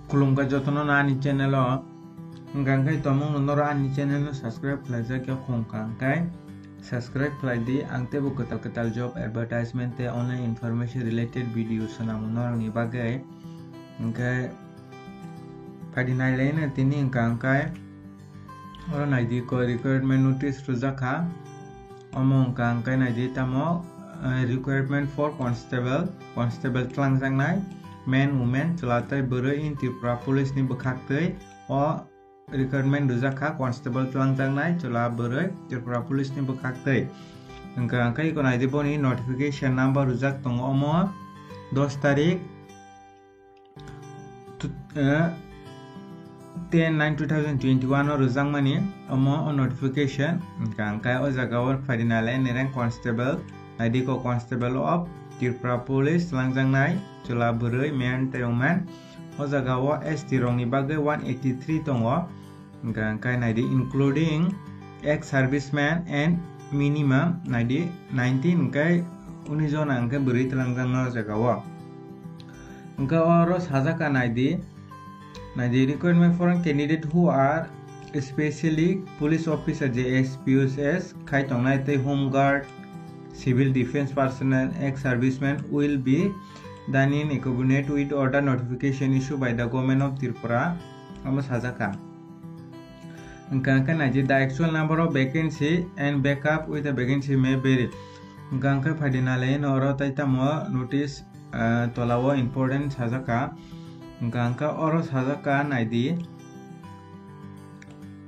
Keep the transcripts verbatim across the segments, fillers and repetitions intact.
Khulumkha jotono no ani channel o. Hwnkha hwnkhe tongmung no noro ani channel no subscribe khlaijak ya khongkha hwnkhe subscribe khlai di. Ang teibo kwtal kwtal job advertisement tei online information related video swnamo norokni bagwi. Hwnkhe phaidi nailaino tini hwnkha hwnkhe oro naidi ko recruitment notice rwjak kha. Omo hwnkha hwnkhe naidi tamo, eh, recruitment for constable, constable twlangjaknai, men, women, chwla tei bwrwi in Tripura Police ni bwkhaktwi o recruitment rwjak kha, constable twlangjaknai, chwla bwrwi Tripura Police ni bwkhaktwi. Hwnkha hwnkhe iko naidi boni notification number rwjak tongo omo dos tarik tu-, eh, ten nine two thousand twenty-one o rwjakmani omo o notification. Hwnkha hwnkhe o jaga o phaidi nailaino rank constable, naidi ko constable of Tripura Police twlangjaknai chwla bwrwi men tei women. O jaga o S T rokni bagwi one eighty three tongo. Hwnkha hwnkhe naidi including ex serviceman and minimum naidi nineteen hwnkhe unis jona hwnkhe bwrwi twlangjaknai o jaga o. Hwnkhe oro sajak kha naidi, naidi recruitment for candidate who are especially police officer, je S P S khai tongnai tei home guard, civil defense personnel, ex serviceman will be done in accordance with order notification issued by the Government of Tripura. Omo sajak kha. Hwnkha hwnkhe naidi the actual number of vacancy and backup with the vacancy may vary. Hwnkha hwnkhe phaidi nailaino oro tei tamo notice, ah, tola o important sajak kha. Hwnkha hwnkhe oro sajak kha naidi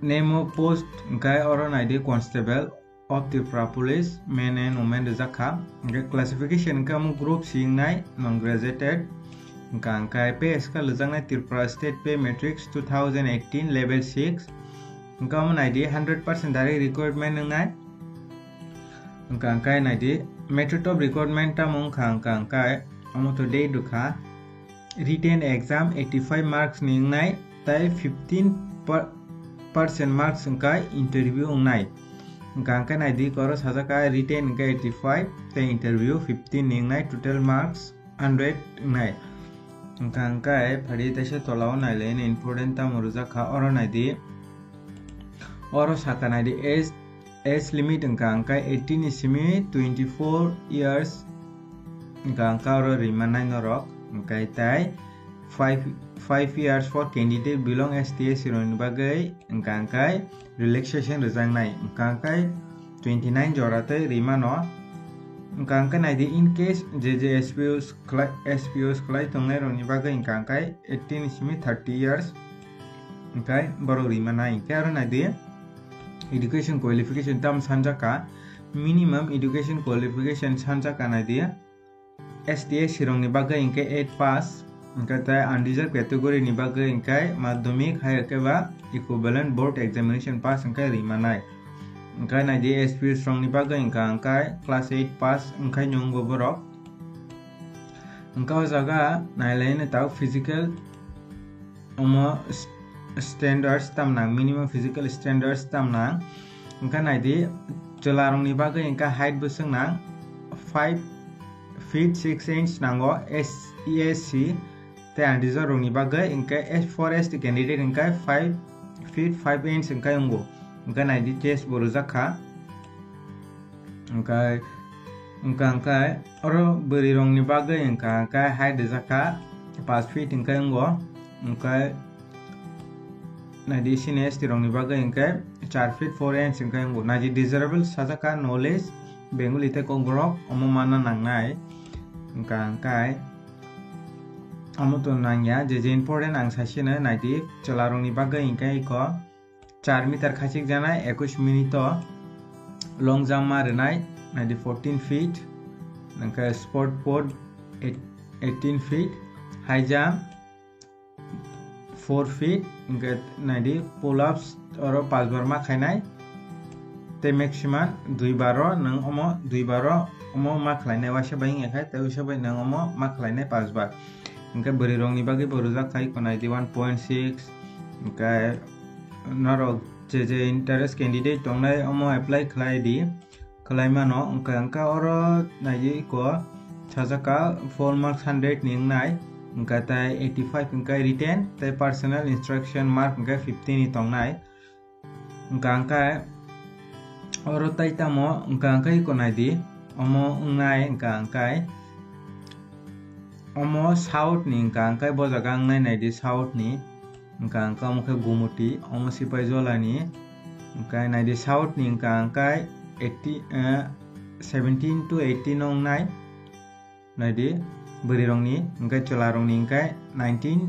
name of post hwnkhe oro naidi constable of Tripura Police, men and women rwjak kha. Hwnkhe classification hwnkhe omo group C wngnai, non graduated. Hwnkha hwnkhe pay scale rwjaknai Tripura State Pay Matrix two thousand eighteen level six. Hwnkhe omo naidi hundred percent direct recruitment wngnai. Hwnkha hwnkhe naidi method of recruitment tamo wngkha, hwnkha hwnkhe omo to date rwkha. Written exam eighty five marks ni wngnai tei fifteen per-, percent marks hwnkhe interview wngnai. Hwnkha hwnkhe naidi oro sajak kha written hwnkhe eighty five tei interview fifteen ni wngnai, total marks hundred wngnai. Hwnkha hwnkhe phaidi teisa tola o nailaino important tamo rwjak kha oro naidi. Oro saka naidi age, age limit hwnkha hwnkhe eighteen ni simi twenty four years hwnkha hwnkhe oro rimanai norok hwnkhe tei five, five years for candidate belong S T S C rokni bagwi hwnkha hwnkhe relaxation rwjaknai hwnkha hwnkhe twenty nine jora tei rimano. Hwnkha hwnkhe naidi in case je je S P S khlai, S P S khlai tongnai rokni bagwi hwnkha hwnkhe eighteen ni simi thirty years hwnkhe borok rimanai. Hwnkhe aro naidi education qualification tam sanjak kha, minimum education qualification sanjak kha naidi. S T S C rokni bagwi hwnkhe eight pass, hwnkhe tei unreserved category ni bagwi hwnkhe madhyamik hai khe ba equivalent board examination pass hwnkhe rimanai. Hwnkhe naidi S P S rokni bagwi hwnkha hwnkhe class eight pass hwnkhe nungo borok. Hwnkhe o jaga nailaino tao physical omo s-, standards tam nang, minimum physical standards tam nang. Hwnkhe naidi, chwlarokni bagwi hwnkhe height bwswk nang five feet six inch nango, S E S C tei unreserved rokni bagwi hwnkhe S four S T candidate hwnkhe five feet five inch hwnkhe wngo. Hwnkhe naidi chest bo rwjak kha. Hwnkhe, hwnkhe, hwnkhe oro bwrwi rokni bagwi hwnkha hwnkhe height rwjak kha paanch feet hwnkhe wngo. Hwnkhe naidi senior S T rokni bagwi hwnkhe char feet four inch hwnkhe wngo. Naidi desirable sajak kha knowledge Bengali tei Kokborok omo manna nangnai. Hwnkha hwnkhe omo to nangya, je je important ang saisino naidi chwlarokni bagwi hwnkhe iko char meter khachik janai ekush minute o long jump ma rwnai, naidi fourteen feet, hwnkhe shot put eight-, eighteen feet, high jump four feet, hwnkhe naidi pull ups oro paanch bar ma khlainai, tei maximum dui bar o nwng omo dui bar o omo ma khlainai, waisa bai wngya khe tei waisa bai nwng omo ma khlainai paanch bar. Hwnkhe bwrwi rokni bagwi bo rwjak khai iko naidi one point six, hwnkhe norok je je interest candidate tongnai omo apply khlai di, khlai mano. Hwnkhe, hwnkhe oro naidi iko sajak kha four marks hundred ni wngnai, Hwnkha tai eighty five hwnkha written, tai personal instruction mark hwnkha fifteen ni tongnai. Hwnkha hwnkhe oro tai tamo hwnkha hwnkhe iko naidi, omo wngnai hwnkha hwnkhe omo south ni hwnkha hwnkhe bo jaga wngnai naidi south ni. Hwnkha hwnkhe omo khe Gumoti, omo Sipaijwla ni. Hwnkhe naidi south ni hwnkha hwnkhe eighty, eh, seventeen to eighteen wngnai. Naidi bwrwi rokni, hwnkhe chwla rokni hwnkhe nineteen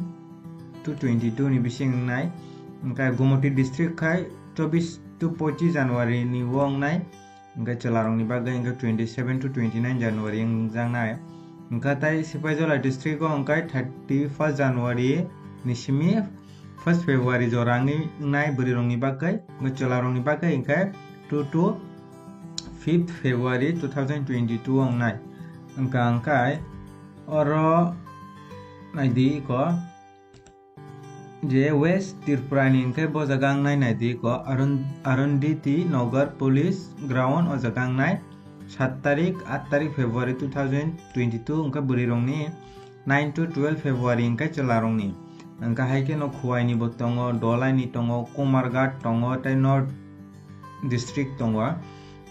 to twenty two ni bising wngnai. Hwnkhe Gumoti district khai chobbish to pochish January ni o wngnai. Hwnkhe chwla rokni bagwi hwnkhe twenty seven to twenty nine January wngjaknai. Hwnkhe tai Sipaijwla district o hwnkhe thirty first January ni simi first February jora wngwi wngnai bwrwi rokni bagwi, hwnkhe chwla rokni bagwi hwnkhe two to fifth February two thousand twenty two wngnai. Hwnkha hwnkhe oro naidi iko je West Tripura ni hwnkhe bo jaga wngnai naidi iko Arun-, Arundhati Nagar Police Ground o jaga wngnai sat tarik, aat tarik February two thousand twenty two hwnkhe bwrwi rokni nine to twelve February hwnkhe chwla rokni. Hwnkha hai kheno Khowai ni bo tongo, Dholai ni tongo, Kumarghat tongo, tei North district tongo.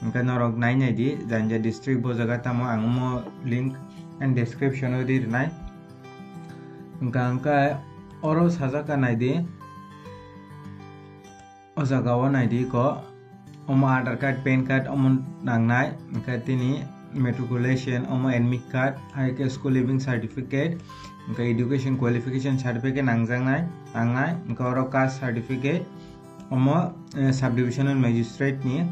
Hwnkhe norok nai nai di, jani jani district bo jaga tamo ang omo link and description o ri rwnai. Hwnkha hwnkhe oro sajak kha nai di. O jaga o nai di ko, omo Aadhaar card, pan card omo nangnai, hwnkhe tini matriculation, omo admit card, hai khe school leaving certificate, hwnkhe education qualification certificate nangjaknai, nangnai, hwnkhe oro caste certificate, omo, eh, subdivisional magistrate ni,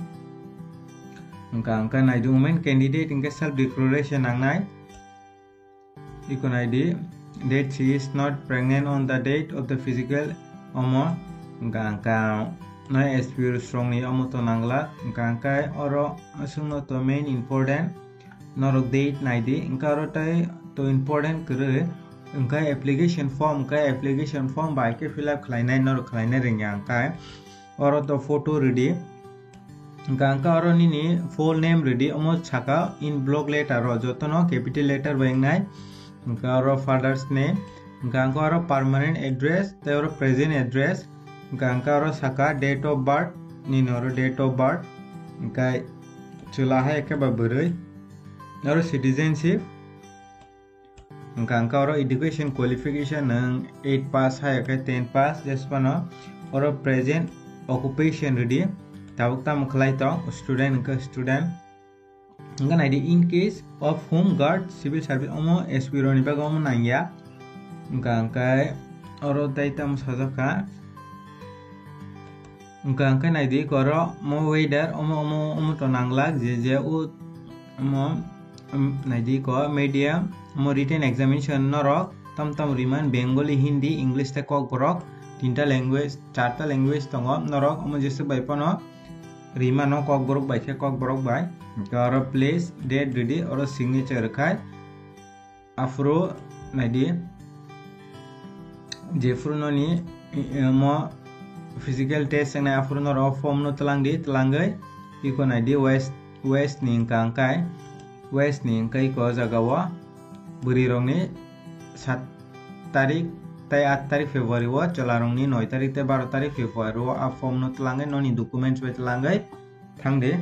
hwnkha hwnkhe nai di women candidate hwnkhe self declaration nangnai. Iko nai di, that she is not pregnant on the date of the physical, omo hwnkha hwnkhe no S P O srong ni omo to nangla, hwnkha hwnkhe oro aswk no to main important norok date nai di, hwnkhe oro tei to important kwrwi, hwnkhe application form, hwnkhe application form bai khe fill up khlainai norok khlainai rwngya, hwnkhe oro to photo rwdi. Hwnkha hwnkhe oro nini full name rwdi, omo saka in block letter o jotono capital letter bai wngnai. Hwnkha oro father's name, hwnkha hwnkhe oro permanent address tei oro present address, hwnkha hwnkhe oro saka date of birth, nini oro date of birth, hwnkhe chwla hai khe ba bwrwi, oro citizenship, hwnkha hwnkhe oro education qualification nwng eight pass hai khe ten pass jesphano oro present occupation rwdi, tabuk tamo khlai tong, student hwnkhe student. Hwnkhe nai di, in case of Home Guard civil service, omo S P rokni bagwi omo nangya. Hwnkha hwnkhe oro tei tamo sajak kha. Hwnkha hwnkhe nai di, oro mo weather, omo, omo, omo to nanglak, je, je, o, omo, um, nai di ko, medium, omo written examination norok tam tam riman, Bengali, Hindi, English tei Kokborok, tinta language, charta language tongo, norok omo jeswk bai phano rimano Kokborok bai khe Kokborok bai. Hwnkhe oro place, date rwdi, oro signature rwkhai. Aphuru naidi, jephuru noni, i-, i-, mo physical test wngnai, aphuru norok form no twlang di, twlangwi iko naidi west, west ni hwnkha hwnkhe, west ni hwnkhe iko o jaga o bwrwi rokni sat tarik tei aat tarik February o, chwla rokni noi tarik tei baro tarik February o a form no twlangwi noni documents bai twlangwi thang di.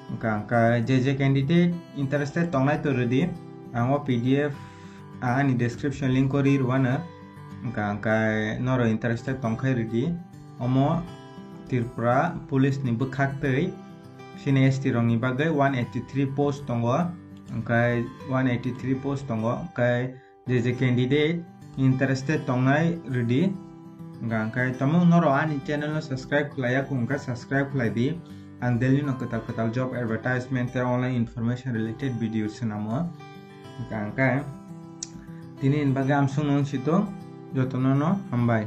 Hwnkha hwnkhe je je candidate interested tongnai to rwdi, ang o P D F ang ani description link o ri rwano. Hwnkha hwnkhe norok interested tongkhai rwdi. Omo Tripura police ni bwkhak twi sini S T rokni bagwi one eighty three post tongo, hwnkhe one eighty three post tongo, hwnkhe je je candidate interested tongnai rwdi. Hwnkha hwnkhe tamo norok ani channel no subscribe khlaiya, hwnkhe subscribe khlai di. Ang daily no kwtal kwtal job advertisement tei online information related video swnamo. Hwnkha hwnkhe tini ni bagwi amsong no wng sito, jotono no hambai.